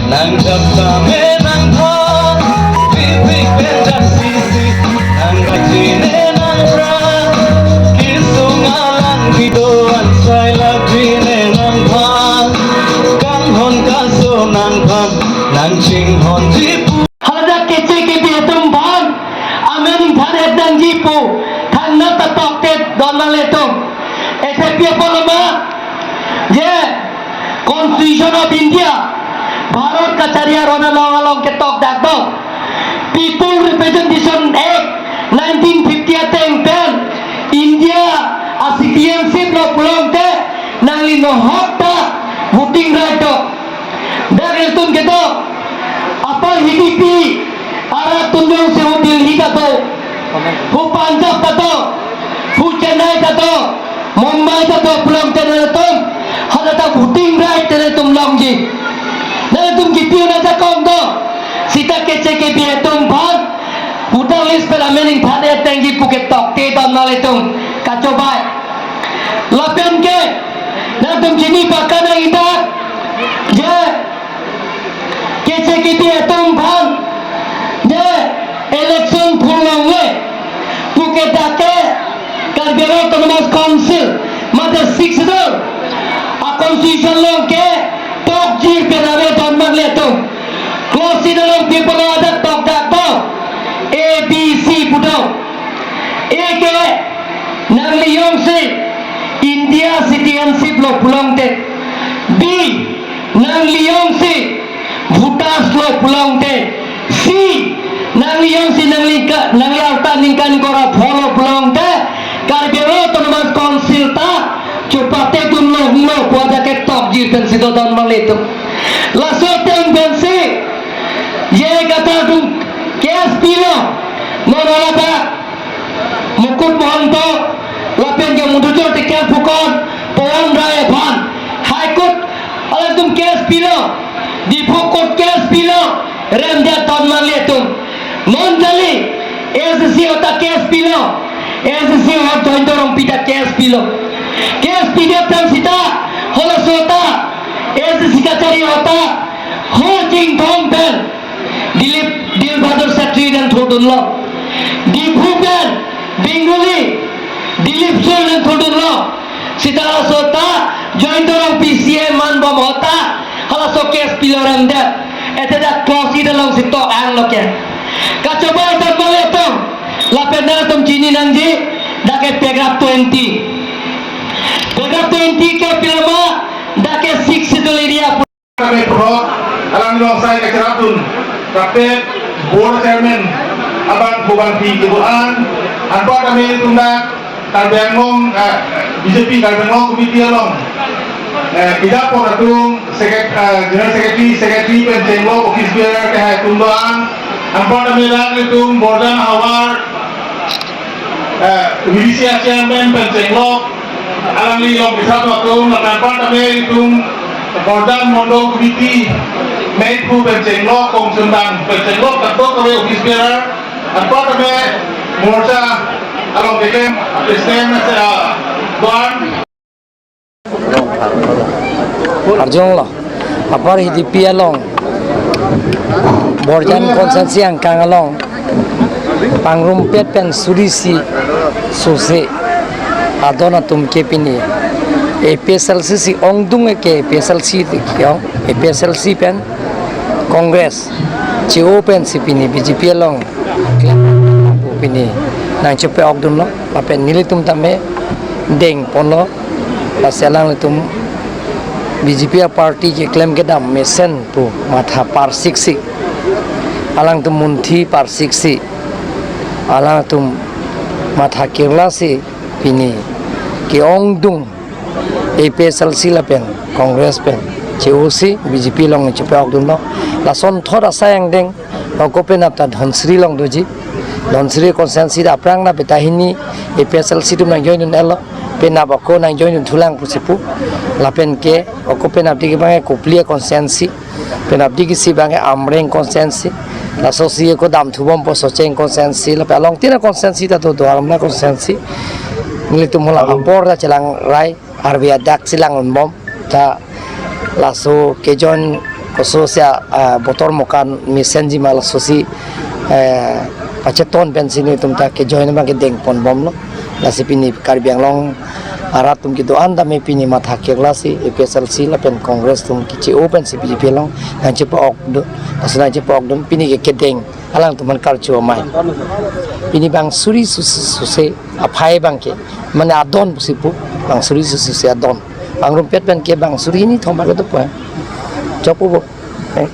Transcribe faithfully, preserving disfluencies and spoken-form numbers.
Nang jap tame nang phan, pipik pen jap sisi, nang rajine nang pran, kisung alang video ansai lajine nang phan, kanghon kaso nang phan, nang chinghon jipu. Hadak Keche Kebi atum aphan amen than-et nangji pu thangnat ta tokte don nanglitum. Ese pi apot lo ma? Je Constitution of India, Bharat kachari aron along along ketok dak do. People Representation Act nineteen fifty ateng pen India a citizenship lo pulote nangli nohok ta voting right do. Dak ilitum kedo, apar Hidipi arat atum jongsi hu Delhi ta do, hu Punjab ta do, hu Chennai ta do, Mumbai ta do pulote nangtum hadak ta voting right nangtum longji. Nangtum kipi un ajakong do, seta Keche Kebi atum aphan voter list pen amen ingthan-et nangji pu ke tokte don nanglitum, kachobai. Lapen ke nangtum chini paka nang idak, je Keche Kebi atum aphan je election phurlongle pu ke dak ke Karbi Anglong Autonomous Council mate Sixth Schedule a constitution along ketok jir pen ave don nanglitum. Clause C along pi pulo hadak tok dak do, A B C pu do. A ke nangli jongsi India citizenship lo pulote. B, nangli jongsi voters lo pulote. C, nangli jongsi nangli ka, nangli arta ningkan kora pho lo pulote, Karbi Anglong Autonomous Council ta chepate dunlo helo pu hadak ketok jir pen si do don nanglitum. Laso ateng pensi je kata atum case pilo, non alaba Mukut Mahanta lapen ke Madhujyoti Phukan, Pawan Rai aphan High Court alangtum case pilo, Diphu Court case pilo, remdet don nanglitum. Non kali, A S D C ahut ta case pilo, A S D C ahut Jayanta Rongpi ta case pilo. Case pidet pen seta, halaso ahut ta, A S D C kachari ahut ta, ho Chinthong pen Dilip, Dilip Bahadur Shetty nangthurdunlo. Diphu pen Bengali Dilip Sir nangthurdunlo. Seta halaso ahut ta Jayanta Rongpi C M manbom ahut ta halaso case pilo remdet. Ete dak clause C alongsi tok ang lo ke. Kachobai don nanglitum. Lapen nangtum chini nangji dak ke paragraph twenty. Paragraph twenty ke pilo ma, dak ke Sixth Schedule area. Kami pro, alang along sai kacherapdun, kapet, board chairman, abang bukan pi kebuan, anpar kami tunda, Karbi Anglong, eh, B J P Karbi Anglong Committee along, eh, pida por atum, secret-, eh, General Secretary, Secretary pen chenglok, office bearer ke hai atum doan, anpar kami dak atum, border havar, eh, V D C a chairman pen chenglok, alangli along bisa atum, lapen anpar tame itum Border Mondol Committee, mate pu pen chenglok, kong sundang pen chenglok, katok kave office bearer, anpar tame morcha along keklem, president, eh, doan. Arjong lo, apar Hidipi along, Borjan constituency angkang along, pangrumpet pen suri isi sose adon atum ke pini A P H L C si ongdung ke A P H L C ke ong, A P H L C pen Congress che-o pensi pini B J P along klem pu pini nangchepe-okdunlo, lapen nelitum tame dengponlo. Lasi alanglitum B J P a party keklem kedam mesen pu matha parsiksi, alangtum munthi parsiksi, alangtum matha kirlasi pini ke-ongdung A P H L C lapen Congress pen che-osi B J P along chepe-okdunlo. Lason thot asai angdeng, ako penap ta Dhansiri along doji. Dhansiri constituency ta aphrang na peta hini A P H L C atum nang join dun-etlo. Penap ako nang join dun thulang pusi pu. Lapen ke ako penap ti ke bang Kopili constituency. Penap ti ke si bang Amreng constituency. Laso si ako damthubompo Socheng constituency. Lapen along tin a constituency ta do, do Duar Amla constituency. Nelitum hala apor ta chelang rai. Arve adak si lang-unbom ta laso ke join Laso si, ah, botor mokan mesenji ma laso si, eh, pacheton pensi netum ta kejoin abang kedeng ponbomlo. Lasi pini Karbi Anglong arat atum kedo-an tame pini matha kekla si A P H L C lapen Congress atum keche-o pensi B J P along nangchepa-ok dun. Laso nangchepa-ok dun pini ke kedeng alangtum aphan karcho amei. Pini bang suri susi susi aphai abang ke, mane adon pusi pu, bang suri susi susi adon. Bang rumpet pen ke bang suri hini thom abang ke dopo. Chokpo bo. Eh.